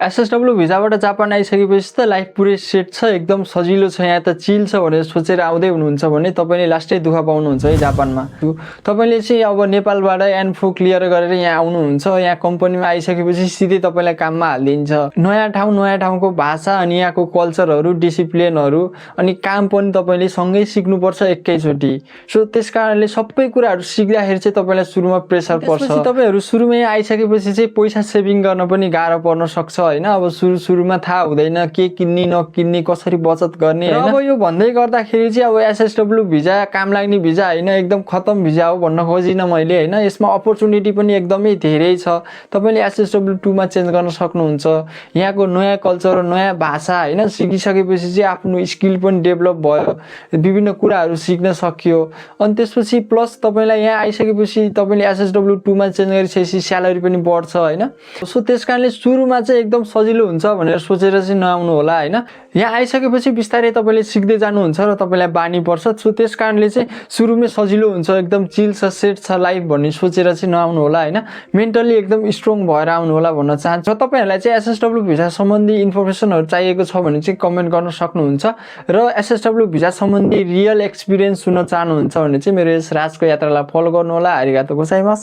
एसएसडब्ल्यू भिजाबाट Japan आइसकेपछि त life पुरै सेट छ, एकदम सजिलो छ, यहाँ त चिल छ भनेर सोचेर आउँदै हुनुहुन्छ भने तपाईँले लास्टै दुःख पाउनुहुन्छ है जापानमा। तपाईँले चाहिँ अब नेपालबाट एन्फो क्लियर गरेर यहाँ आउनुहुन्छ, यहाँ कम्पनीमा आइसकेपछि सिधै तपाईँलाई काममा हालिदिन्छ। नयाँ ठाउँको भाषा अनि यहाँको कल्चरहरू, डिसिप्लिनहरू अनि काम पनि तपाईँले सँगै सिक्नुपर्छ एकैचोटि। सो त्यस कारणले सबै कुराहरू सिक्दाखेरि चाहिँ तपाईँलाई सुरुमा प्रेसर पर्छ। तपाईँहरू सुरुमै आइसकेपछि चाहिँ पैसा सेभिङ गर्न पनि गाह्रो पर्न सक्छ होइन। अब सुरुमा थाहा हुँदैन के किन्ने नकिन्ने, कसरी बचत गर्ने होइन। अब यो भन्दै गर्दाखेरि चाहिँ अब एसएसडब्ल्यू भिजा काम लाग्ने भिजा होइन, एकदम खतम भिजा हो भन्न खोजिनँ मैले होइन। यसमा अपर्च्युनिटी पनि एकदमै धेरै छ। तपाईँले एसएसडब्ल्यू 2 मा चेन्ज गर्न सक्नुहुन्छ। यहाँको नयाँ कल्चर, नयाँ भाषा होइन सिकिसकेपछि चाहिँ आफ्नो स्किल पनि डेभलप भयो, विभिन्न कुराहरू सिक्न सकियो। अनि त्यसपछि प्लस तपाईँलाई यहाँ आइसकेपछि तपाईँले एसएसडब्ल्यू 2 मा चेन्ज गरिसकेपछि स्यालेरी पनि बढ्छ होइन। सो त्यस कारणले सुरुमा चाहिँ एकदम सजिलो हुन्छ भनेर सोचेर चाहिँ नआउनु होला होइन। यहाँ आइसकेपछि बिस्तारै तपाईँले सिक्दै जानुहुन्छ र तपाईँलाई बानी पर्छ। सो त्यस कारणले चाहिँ सुरुमै सजिलो हुन्छ, एकदम चिल छ, सेट छ लाइफ भन्ने सोचेर चाहिँ नआउनु होला होइन। मेन्टली एकदम स्ट्रङ भएर आउनु होला भन्न चाहन्छु। र तपाईँहरूलाई चाहिँ एसएसडब्ल्यू भिजा सम्बन्धी इन्फर्मेसनहरू चाहिएको छ भने चाहिँ कमेन्ट गर्न सक्नुहुन्छ। र एसएसडब्ल्यू भिजा सम्बन्धी रियल एक्सपिरियन्स सुन्न चाहनुहुन्छ भने चाहिँ मेरो यस राजको यात्रालाई फलो गर्नु होला। आरिगातो गोजाइमास।